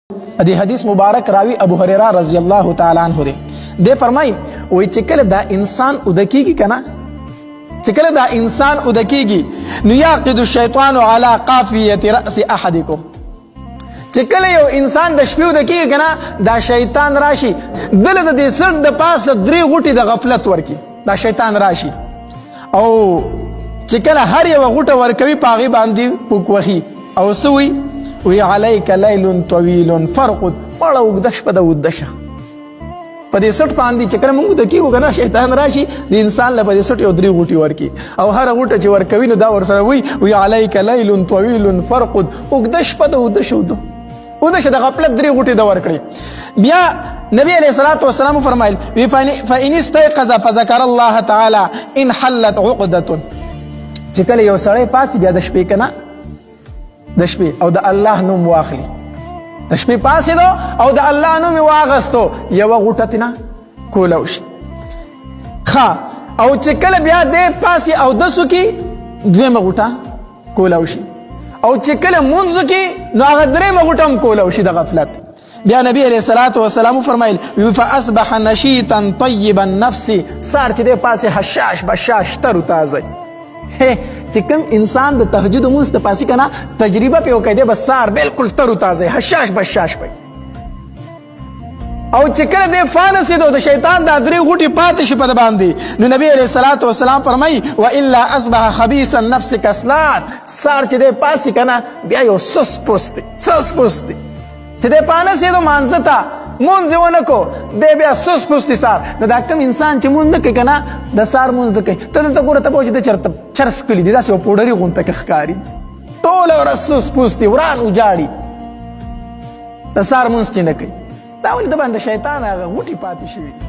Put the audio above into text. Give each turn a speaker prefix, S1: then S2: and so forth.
S1: د حدیث مبارک راوی ابو هريره رضی الله تعالی عنہ دی، دی فرمای وای چې کله دا انسان ودکیږي کنه، چې کله دا انسان ودکیږي نو یعقد الشیطان علی قافیه راس احدکم. چې کله یو انسان د شپې ودکیږي کنه، دا شیطان راشي دله د دې سر د پاسه درې غوټې د غفلت ورکي. دا شیطان راشي او چې کله هر یو غوټه ورکوي په هغې باندې پوک وهي او څه وایي؟ وی علیک لیل طویل فرقد، مړه اوږده شپه ده، اوږده شه. په دې سټ باندې چې کله موږ د کیو کنه، شیطان راشي د انسان له په دې سټ یو درې غوټي ورکي او هر غوټه چې ورکوي نو دا ورسره وي، وی علیک لیل طویل فرقد، اوږده شپه ده، اوږده شه، اوږده اوږده شه. د غفلت درې غوټې د ورکړي. بیا نبی علیہ الصلوۃ والسلام فرمایل وی فإن استيقظ فذكر الله تعالی ان حلت عقدة. چې کله یو سړی پاس بیا د شپې کنه، د شپې او د الله نوم واخلي، د شپې پاسې دو او د الله نوم واغستو، یو غوټه تینا کولو شي. ښه، او چې کله بیا د پاسې او دسو کې دویمه غوټه کولو شي، او چې کله مونځ کې نو هغه درېیمه غوټه هم کولو شي د غفلت. بیا نبی علیہ الصلوۃ والسلام فرمایل فاصبح نشیطا طیب النفس، سار چې د پاسې حشاش بشاش تر تازه. چې کوم انسان د تهجد مونځ ته پاسې کنه، تجربه په وکړي، بس سار بالکل تر تازه حشاش بشاش پي. او چې کله د فانسې د شیطان د درې غوټي پاتې شي په باندې، نو نبی علیہ الصلوۃ والسلام فرمایي و الا اصبح خبيث النفس کسلان، سار چې د پاسې کنه بیا یو سس پوست سس پوست، چې د پانسې دو مانځه ته مونځ ونه کو، دی بیا سس پوستی سار. نو دا کم انسان چې مونځ نه کوي کنه، د سار مونځ نه کوي، ته دلته ګوره، ته به چې د چرته چرس کلي دي، داسې یو پوډري غونته کې ښکاري، ټوله ورځ سس پوستي وران وجاړي، د سار مونځ چې نه کوي، دا ولې د باندې شیطان هغه غوټې پاتې شوي دي.